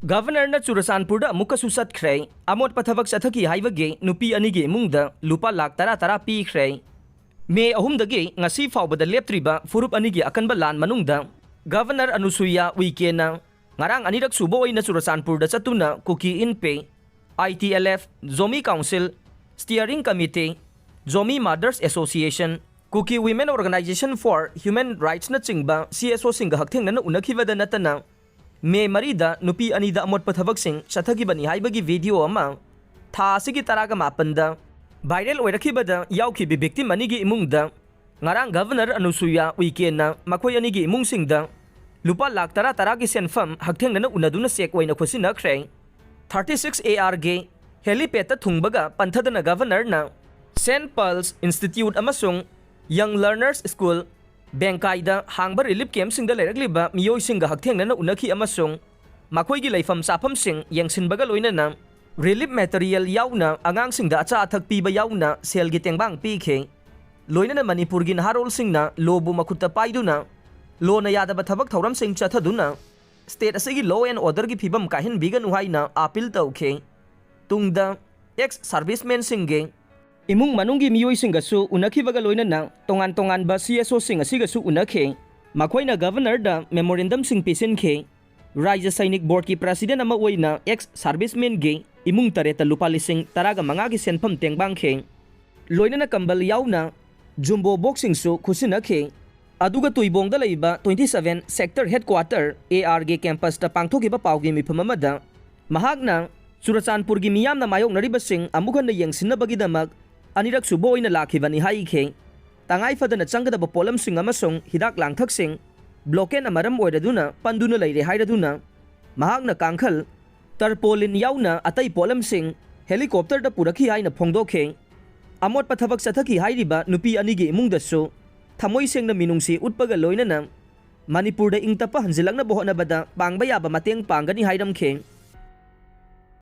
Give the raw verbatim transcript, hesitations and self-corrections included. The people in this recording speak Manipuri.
ꯒꯚꯔꯅꯔꯅ ꯆꯨꯔꯆꯥꯟꯄꯨꯔꯗ ꯑꯃꯨꯛꯀꯁꯨ ꯆꯠꯈ꯭ꯔꯦ꯫ ꯑꯃꯣꯠꯄ ꯊꯕꯛ ꯆꯠꯊꯈꯤ ꯍꯥꯏꯕꯒꯤ ꯅꯨꯄꯤ ꯑꯅꯤꯒꯤ ꯏꯃꯨꯡꯗ ꯂꯨꯄꯥ ꯂꯥꯈ ꯇꯔꯥ ꯇꯔꯥ ꯄꯤꯈ꯭ꯔꯦ꯫ ꯃꯦ ꯑꯍꯨꯝꯗꯒꯤ ꯉꯁꯤ ꯐꯥꯎꯕꯗ ꯂꯦꯞꯇ꯭ꯔꯤꯕ ꯐꯨꯔꯨꯞ ꯑꯅꯤꯒꯤ ꯑꯀꯟꯕ ꯂꯥꯟ ꯃꯅꯨꯡꯗ ꯒꯚꯔꯅꯔ ꯑꯅꯨꯁꯨꯏꯌꯥ ꯎꯏꯀꯦꯅ ꯉꯔꯥꯡ ꯑꯅꯤꯔꯛ ꯁꯨꯕ ꯑꯣꯏꯅ ꯆꯨꯔꯆꯥꯟꯄꯨꯔꯗ ꯆꯠꯇꯨꯅ Kuki Inpi, I T L F, Zomi council, steering committee, Zomi mothers association, Kuki women organization for human ꯔꯥꯏꯠꯁꯅꯆꯤꯡꯕ ꯁꯤ ꯑꯦꯁ ꯑꯣꯁꯤꯡꯒ ꯍꯛꯊꯦꯡꯅꯅ ꯎꯅꯈꯤꯕꯗ ꯅꯠꯇꯅ ꯃꯦ ꯃꯔꯤꯗ ꯅꯨꯄꯤ ꯑꯅꯤꯗ ꯑꯃꯣꯠꯄ ꯊꯕꯛꯁꯤꯡ ꯆꯠꯊꯈꯤꯕꯅꯤ ꯍꯥꯏꯕꯒꯤ ꯚꯤꯗꯤꯑꯣ ꯑꯃ ꯊꯥ ꯑꯁꯤꯒꯤ ꯇꯔꯥꯒ ꯃꯥꯄꯟꯗ ꯚꯥꯏꯔꯦꯜ ꯑꯣꯏꯔꯛꯈꯤꯕꯗ ꯌꯥꯎꯈꯤꯕ ꯚꯤꯛꯇꯤꯝ ꯑꯅꯤꯒꯤ ꯏꯃꯨꯡꯗ ꯉꯔꯥꯡ ꯒꯚꯔꯅꯔ ꯑꯅꯨꯁꯨꯌꯥ ꯎꯏꯀꯦꯟꯅ ꯃꯈꯣꯏ ꯑꯅꯤꯒꯤ ꯏꯃꯨꯡꯁꯤꯡꯗ ꯂꯨꯄꯥ ꯂꯥꯈ ꯇꯔꯥ ꯇꯔꯥꯒꯤ ꯁꯦꯟꯐꯝ ꯍꯛꯊꯦꯡꯅꯅ ꯎꯅꯗꯨꯅ ꯆꯦꯛ ꯑꯣꯏꯅ ꯈꯨꯠꯁꯤꯟꯅꯈ꯭ꯔꯦ꯫ ꯊꯥꯔꯇꯤ ꯁꯤꯛꯁ ꯑꯦ ꯑꯥꯔꯒꯤ ꯍꯦꯂꯤꯄꯦꯗꯇ ꯊꯨꯡꯕꯒ ꯄꯟꯊꯗꯅ ꯒꯚꯔꯅꯔꯅ ꯁꯦꯟꯠ ꯄꯜꯁ ꯏꯟꯁꯇꯤꯇ꯭ꯌꯨꯠ ꯑꯃꯁꯨꯡ ꯌꯪ ꯂꯔꯅꯔꯁ ꯁ꯭ꯀꯨꯜ, ꯕꯦꯡꯀꯥꯏꯗ ꯍꯥꯡꯕ ꯔꯤꯂꯤꯐ ꯀꯦꯝꯞꯁꯤꯡꯗ ꯂꯩꯔꯛꯂꯤꯕ ꯃꯤꯑꯣꯏꯁꯤꯡꯒ ꯍꯛꯊꯦꯡꯅꯅ ꯎꯅꯈꯤ ꯑꯃꯁꯨꯡ ꯃꯈꯣꯏꯒꯤ ꯂꯩꯐꯝ ꯆꯥꯐꯝꯁꯤꯡ ꯌꯦꯡꯁꯤꯟꯕꯒ ꯂꯣꯏꯅꯅ ꯔꯤꯂꯤꯐ ꯃꯦꯇꯔꯤꯌꯦꯜ ꯌꯥꯎꯅ ꯑꯉꯥꯡꯁꯤꯡꯗ ꯑꯆꯥ ꯑꯊꯛ ꯄꯤꯕ ꯌꯥꯎꯅ ꯁꯦꯜꯒꯤ ꯇꯦꯡꯕꯥꯡ ꯄꯤꯈꯤ꯫ ꯂꯣꯏꯅꯅ ꯃꯅꯤꯄꯨꯔꯒꯤ ꯅꯍꯥꯔꯣꯜꯁꯤꯡꯅ ꯂꯣꯕꯨ ꯃꯈꯨꯠꯇ ꯄꯥꯏꯗꯨꯅ ꯂꯣꯅ ꯌꯥꯗꯕ ꯊꯕꯛ ꯊꯧꯔꯝꯁꯤꯡ ꯆꯠꯊꯗꯨꯅ ꯁ꯭ꯇꯦꯠ ꯑꯁꯤꯒꯤ ꯂꯣ ꯑꯦꯟ ꯑꯣꯔꯗꯔꯒꯤ ꯐꯤꯕꯝ ꯀꯥꯏꯍꯟꯕꯤꯒꯅꯨ ꯍꯥꯏꯅ ꯑꯥꯄꯤꯜ ꯇꯧꯈꯤ꯫ ꯇꯨꯡꯗ ꯑꯦꯛꯁ ꯁꯥꯔꯚꯤꯁꯃꯦꯟꯁꯤꯡꯒꯤ ꯏꯃꯨꯡ ꯃꯅꯨꯡꯒꯤ ꯃꯤꯑꯣꯏꯁꯤꯡꯒꯁꯨ ꯎꯅꯈꯤꯕꯒ ꯂꯣꯏꯅꯅ ꯇꯣꯉꯥꯟ ꯇꯣꯉꯥꯟꯕ ꯁꯤ ꯑꯦꯁ ꯑꯣꯁꯤꯡ ꯑꯁꯤꯒꯁꯨ ꯎꯅꯈꯤ꯫ ꯃꯈꯣꯏꯅ ꯒꯚꯔꯅꯔꯗ ꯃꯦꯃꯣꯔꯦꯟꯗꯝꯁꯤꯡ ꯄꯤꯁꯤꯟꯈꯤ꯫ ꯔꯥꯖ꯭ꯌ ꯁꯩꯅꯤꯛ ꯕꯣꯔꯗꯀꯤ ꯄ꯭ꯔꯁꯤꯗꯦꯟ ꯑꯃ ꯑꯣꯏꯅ ꯑꯦꯛꯁ ꯁꯥꯔꯚꯤꯁꯃꯦꯟꯒꯤ ꯏꯃꯨꯡ ꯇꯔꯦꯠꯇ ꯂꯨꯄꯥ ꯂꯤꯁꯤꯡ ꯇꯔꯥꯒ ꯃꯉꯥꯒꯤ ꯁꯦꯟꯐꯝ ꯇꯦꯡꯕꯥꯡꯈꯤ꯫ ꯂꯣꯏꯅꯅ ꯀꯝꯕꯜ ꯌꯥꯎꯅ ꯖꯨꯝꯕꯣ ꯕꯣꯛꯁꯁꯤꯡꯁꯨ ꯈꯨꯠꯁꯤꯟꯅꯈꯤ꯫ ꯑꯗꯨꯒ ꯇꯨꯏꯕꯣꯡꯗ ꯂꯩꯕ ꯇ꯭ꯋꯦꯟꯇꯤ ꯁꯚꯦꯟ ꯁꯦꯛꯇꯔ ꯍꯦꯗꯀ꯭ꯋꯥꯇꯔ ꯑꯦ ꯑꯥꯔꯒꯤ ꯀꯦꯝꯄꯁꯇ ꯄꯥꯡꯊꯣꯛꯈꯤꯕ ꯄꯥꯎꯒꯤ ꯃꯤꯐꯝ ꯑꯃꯗ ꯃꯍꯥꯛꯅ ꯆꯨꯔꯆꯥꯟꯄꯨꯔꯒꯤ ꯃꯤꯌꯥꯝꯅ ꯃꯥꯌꯣꯛꯅꯔꯤꯕꯁꯤꯡ ꯑꯃꯨꯛ ꯍꯟꯅ ꯌꯦꯡꯁꯤꯟꯅꯕꯒꯤꯗꯃꯛ ꯑꯅꯤꯔꯛ ꯁꯨꯕ ꯑꯣꯏꯅ ꯂꯥꯛꯈꯤꯕꯅꯤ ꯍꯥꯏꯈꯤ꯫ ꯇꯉꯥꯏ ꯐꯗꯅ ꯆꯪꯒꯗꯕ ꯄꯣꯠꯂꯝꯁꯤꯡ ꯑꯃꯁꯨꯡ ꯍꯤꯗꯥꯛ ꯂꯥꯡꯊꯛꯁꯤꯡ ꯕ꯭ꯂꯣꯀꯦꯠꯅ ꯃꯔꯝ ꯑꯣꯏꯔꯗꯨꯅ ꯄꯟꯗꯨꯅ ꯂꯩꯔꯦ ꯍꯥꯏꯔꯗꯨꯅ ꯃꯍꯥꯛꯅ ꯀꯥꯡꯈꯜ, ꯇꯔꯄꯣꯂꯤꯟ ꯌꯥꯎꯅ ꯑꯇꯩ ꯄꯣꯠꯂꯝꯁꯤꯡ ꯍꯦꯂꯤꯀꯣꯞꯇꯔꯗ ꯄꯨꯔꯛꯈꯤ ꯍꯥꯏꯅ ꯐꯣꯡꯗꯣꯛꯈꯤ꯫ ꯑꯃꯣꯠꯄ ꯊꯕꯛ ꯆꯠꯊꯈꯤ ꯍꯥꯏꯔꯤꯕ ꯅꯨꯄꯤ ꯑꯅꯤꯒꯤ ꯏꯃꯨꯡꯗꯁꯨ ꯊꯃꯣꯏ ꯁꯦꯡꯅ ꯃꯤꯅꯨꯡꯁꯤ ꯎꯠꯄꯒ ꯂꯣꯏꯅꯅ ꯃꯅꯤꯄꯨꯔꯗ ꯏꯪ ꯇꯞꯄ ꯍꯟꯖꯤꯜꯂꯛꯅꯕ ꯍꯣꯠꯅꯕꯗ ꯄꯥꯡꯕ ꯌꯥꯕ ꯃꯇꯦꯡ ꯄꯥꯡꯒꯅꯤ ꯍꯥꯏꯔꯝꯈꯤ꯫